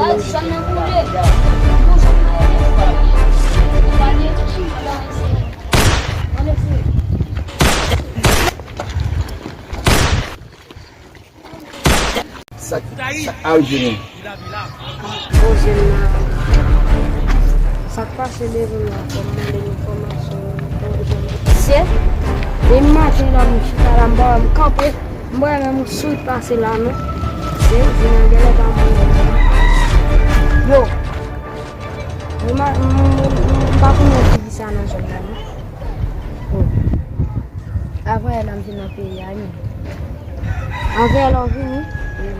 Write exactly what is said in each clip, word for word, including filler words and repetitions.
Baz, zòn nan boule. Bon, zòn nan boule. Ann eseye. Ann eseye. Sa, sa k arive nou? Bon, jèn la, sa k pase devan m la, fò m mande l enfòmasyon, bon, jèn la. Se, depi maten la, m chita la, m pa wè m kanpe, m pa wè menm yon sourit pase la, non. Se, vin an genlè pa mwen. Yo, m, m, m, m, m pa konnen figi sa nan zòn la, non. Bon. Avan yè la m vin nan peyi a, wi. Avan yè la w vini? Wi.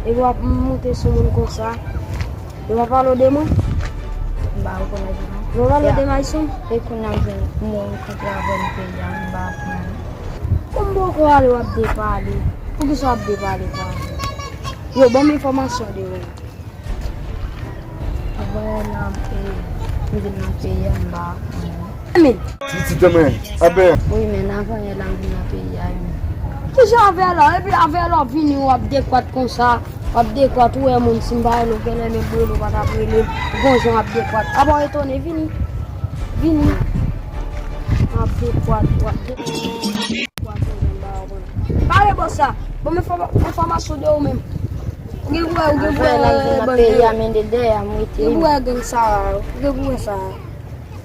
Epi w ap moute sou moun konsa. Yo pa pale w de mwen? M pa rekonèt ou non. Yo pa pale w de Mayson? E kounye a m vin, m rankontre avè l peyi a, m pa konn. Kòm poko ale w ap depale. Poukisa w ap depale konsa? Yo, ban m enfòmasyon de ou. Avan yè la, e, m vin nan peyi a, m pa konn. Men. Ti, ti, ti, men. Aben. Wi, men avan yè la, m vin nan peyi a, wi. Kijan avan yè la? Epi avan yè la, w vini, w ap dekwat konsa. W ap dekwat, ou wè moun, si m pa rele w, genlè menm rele w pa t ap rele m. Gon jan w ap dekwat. Apa w etone, vini. Vini. W ap dekwat, w ap dekwat. Pale bòs la. Ban m enfòma-, enfòmasyon de ou menm. Ou gen pou wè, ou gen pou wè, ban peyi a, men de dèyè a m rete. Ou gen pou wè gang sa a, ou gen pou wè sa a.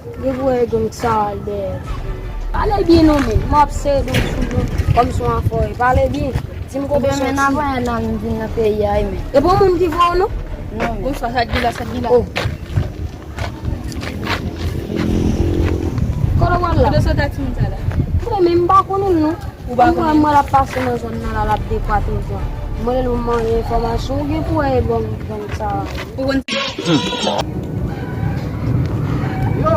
Ou gen pou wè gang sa a dèyè. Pale byen non, men. M ap sere de sou nou, kòm se yon afè. Pale byen. Di m kote w soti. Men avan yè la, m vin nan peyi a, men. E pa yon moun ki voye w, non? Non, men. Bonswa, sa k di la, sa k di la? Oh. Kote w al la? Kote w sot ak timoun sa la? Mwen menm m pa konnen l non. Ou pa konnen? Mwen, mwen l ap pase nan zòn nan la, l ap dekwate jan. Mwen li mande enfòmasyon, ou gen pou wè gang, gang sa. Ou konn. Yo!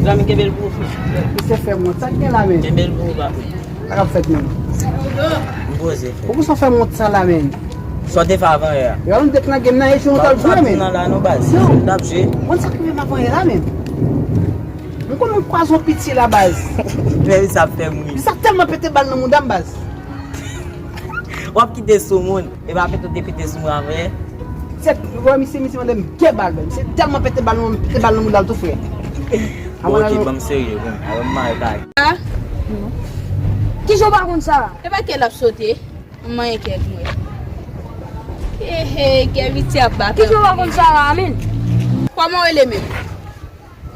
Zanmi, kenbe l pou ou, frè. Misye fè mwen, sa k gen la menm? Kenbe l pou ou, papi. Sa k ap fèt menm? M poze, frè. Poukisa w fè m wont sa la menm? Sa w te fè avan yè a? Yo, nou te k nan game nan, e jwe nou t ap jwe menm. Nan la non, baz. Yo, nou t ap jwe. Konn sa k rive m avan yè la menm? M konn m kwaze yon piti la, baz. Frè, sa ap fè m ri. Sa tèlman pete bal nan mouda m, baz. W ap kite sou moun. E pa pete w te pete sou mwen avan yè? Sèt, wè, misye, misye mande m gen bal, men misye tèlman pete bal nan, pete bal nan mouda l tou, frè. Bon, ok, ban m serye, bon, avan m mare kay. Ah? Kijan w pa konn sa? E pa kè l ap sote, m manyen kè mwen. He, he, kè Viti ap bat anpil. Kijan w pa konn sa la, menm? Kòman w rele menm?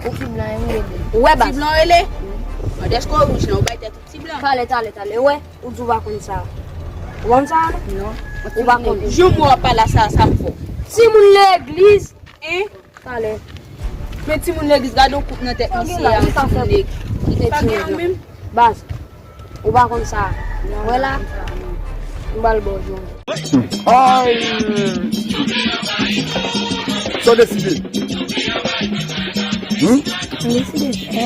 Ti blan, e m rele. Ou wè, baz? Ti blan w rele? Wi. Bon, dèske w wouj lan, ou bay tèt ou ti blan. Talè, talè, talè, wè. Ou di w pa konn sa. Ou konn sa, non? Non. Ou pa konn. Jan w ap pale sa, sa m fè w. Timoun legliz. Hein? Talè. Men timoun legliz, gade yon koup nan tèt misye a, timoun legliz. Li te timoun menm. Baz, ou pa konn sa. Wè la, m pral ba w jwenn. Ay! Sa w deside? Hmm? M deside fè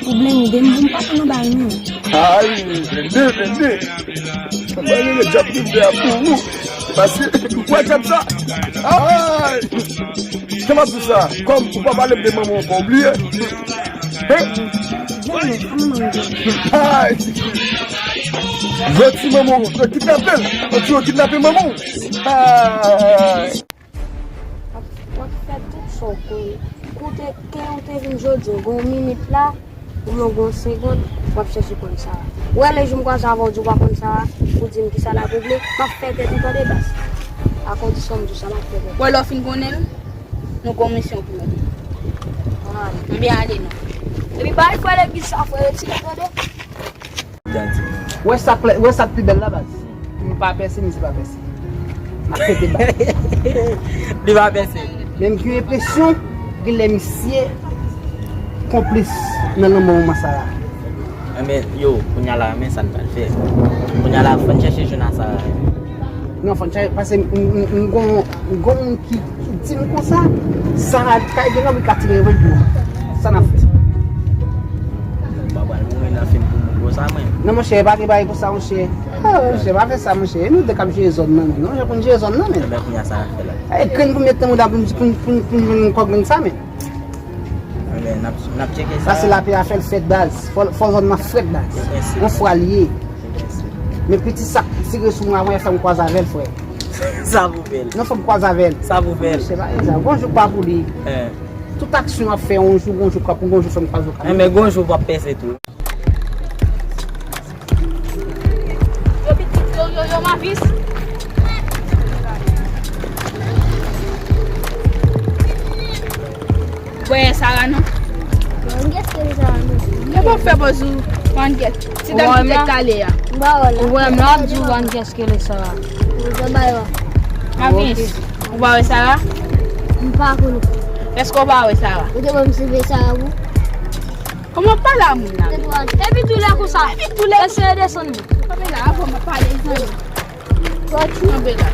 pou blende m, pou m pa pran nan bal non. Ay, blende, blende. Mwen rele djab ki vle a pou ou. Paske ou wè djab sa. Ay! Kè m ap di sa, kòm ou pa pale m de manman w, pa w bliye. Hein? Ay! Yo ti manman w, yo kidnape l. Yo di yo kidnape manman w. Ay! W ap, w ap fè tout sa w konnen. Koute, kè ou te vin jodi, gon minit la, oubyen gon segond, w ap chèche konn sa a. Ou wè lè jou m kwaze avè w, di w pa konn sa a, ou di m kisa l ap regle, m ap fè tèt ou tande baz. A kondisyon m di w sa, m ap fè tèt ou. Wè lè w fin konnen l, nou gon misyon pou ou. Ann. Anbyen ale non. Epi bay frè legliz sa, frè, retire tande. Wè sa k lè, wè sa k pi bèl la baz. M pa pèse, misye pa pèse. M ap pete bal. Li pa pèse. Men m gen enpresyon, genlè misye konplis nan lanmò manman Sara. Enben, yo, kounye a la, men sa n pral fè. Kounye a la, fò n chèche jwenn a Sara. Non, fò n chèche, paske m, m, m, m gon, m gon moun ki, ki di m konsa, sa kay gen anvi ka tire revanj pou ou. Sa n ap fè? M pa pral mouri nan fim pou moun konsa, mwen. Non, monchè, pa gen bagay konsa, monchè. Ah, monchè, pa fè sa, monchè. E nou de k ap jere zòn nan, men. Non, monchè, pou n jere zòn nan, men. Enben, kounye a, sa n ap fè la? E grenn pou m met nan mouda pou m, pou m, pou m, pou m jwenn yon kòk grenn sa, men. Enben, n ap, n ap tcheke sa. Pase lapè a fè l fèt baz. Fò, fò zòn nan frèt baz. Yon fwa l ye. Men piti sa k tire sou mwen avan yè fè m kwaze avè l, frè. Sa pou fè l. Non, fò m kwaze avè l. Sa pou fè l. Monchè, pa gen sa. Gon jou pa pou li. Eh. Tout aksyon w ap fè, yon jou, gon jou k ap, gon jou fò m kwaze w kanmenm. Eh, men gon jou w ap pèse tou. Yo, pitit, yo, yo, yo, Mavis. Wè, Sara, non? Mwen gen Sara, non. Yo, pa fè pòz ou, mwen gen. Ti dam ki te kale a. Ou wè m la, ap di w mwen gen. Kele Sara. Ou jan bay la. Mavis, ou pa wè Sara? M pa konn. Èske w pa wè Sara? Ou te ban m seve Sara pou? Kòman w pale a moun la? Epi tou lè konsa. Epi tou lè. Eseye desann mwen. Kanpe la, avan m ap pale, zanmi. Kanpe la.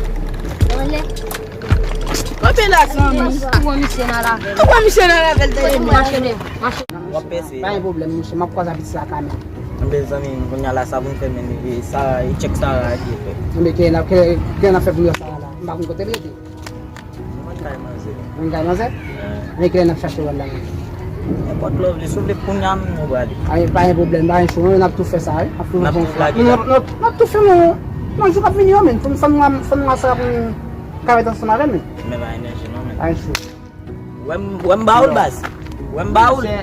Kanpe la, zanmi. Ou wè misye nan lavel. Ou wè misye nan lavel, tande. Mache de, mache. W ap pèse. Pa gen pwoblèm, monchè, m ap kwaze avèk sa kanmenm. Enben, zanmi m, kounye a la, sa pou n fè menm, e, sa, e tchèk sa a ki fè. Enben, kilè n ap, kilè, kilè n ap fè pou n wè sa a la? M pa konn kote l rete. Mwen kay manzè. Mwen kay manzè? Enben, kilè n ap chache wè l la menm? Nenpòt lè w vle, si w vle kounye a menm, nou prale. A, pa gen pwoblèm, pa gen chou, n ap tou fè sa, wi. N ap tou fè sa. N ap tou fè yon, yon jou k ap vini yo menm. Fò n, fò n, fò n wè sa pou n ka ret ansanm avè l menm. Men pa gen danje non, men. Pa gen chou. Wè m, wè m ba ou l, baz. Wè m ba ou l. Se,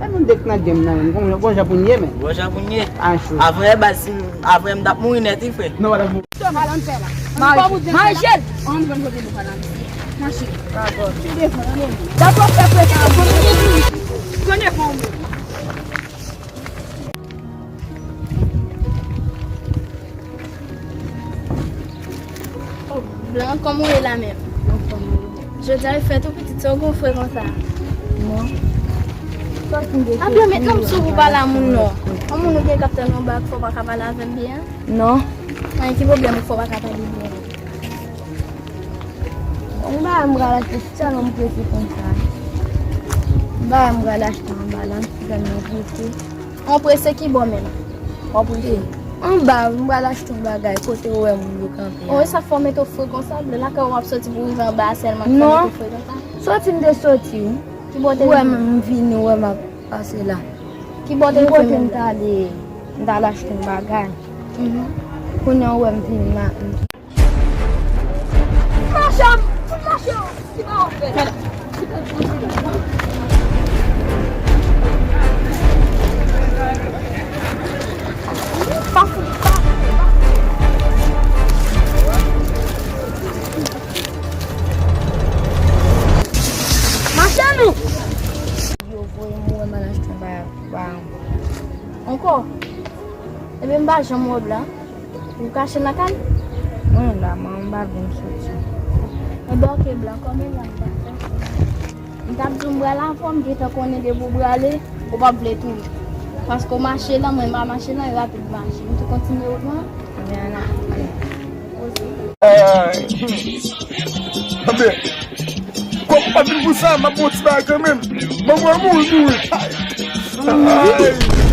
se moun dèk nan game nan, menm. Bon, bon jan pou n ye, men. Bon jan pou n ye. An chou. Avè, baz, si, avè m t ap mouri nèt, wi, frè. Non, wala. Sa l ap fè la? Mari, mari, jèl. An, nou konn kote nou pral la. Mache. Dakò. Dakò, fè frè sa. Konn devan ou. Oh, Blan, kòman w ye la menm? Anfòm, wi. Jodi a e fèt ou pitit, sa w gon frè konsa? Non. Sa w fin gen? A, Blan, met lanm sou ou, pa pale a moun non. Yon moun ou gen k ap tann anba, fò w pa ka pale avè l byen? Non. An, ki pwoblèm ou fè w pa ka pale byen? Yon bagay m pral achte, se sèlman m prese konsa. Yon bagay m pral achte anba la, m si tèlman prese. Ou prese ki bò menm? W ap prese? Anba, m pral achte yon bagay kote ou wè moun yo kanpe a. O, e sa k fè w mete w fre konsa? Lè lakay ou w ap soti pou w rive anba a sèlman ki fè w mete w fre konsa? Non. Soti m te soti, wi. Ki bò w te rive? Ou wè m, m vini, ou wè m ap pase la. Ki bò w te rive menm? Kote m t ale, m t al achte yon bagay. Mhm. Kounye a ou wè m vini, m a, m Mache, fout mache, ki ba w fè? Pa fout, pa fout, pa fout. Mache nou! Yo voye m wè m al achte yon bagay pou paran m. Ankò? Ebyen, m pa janm wè w la. Ou kache nan kay? Mwen la, manman m pa vle m soti. Enben, oke, Blan, kòman la m t ap fè? M t ap di w m pral avè w, m gentan konnen depi w prale, ou p ap vle tounen. Paske w mache lan, mwen m pa mache lan, e rapid mache. M tou kontinye wout mwen. Ebyen, ann ale. Ay. Tande. Kòk pa vin pou sa, m ap bon ti bagay kanmenm. Manman mouri, mouri. Ay. Ay.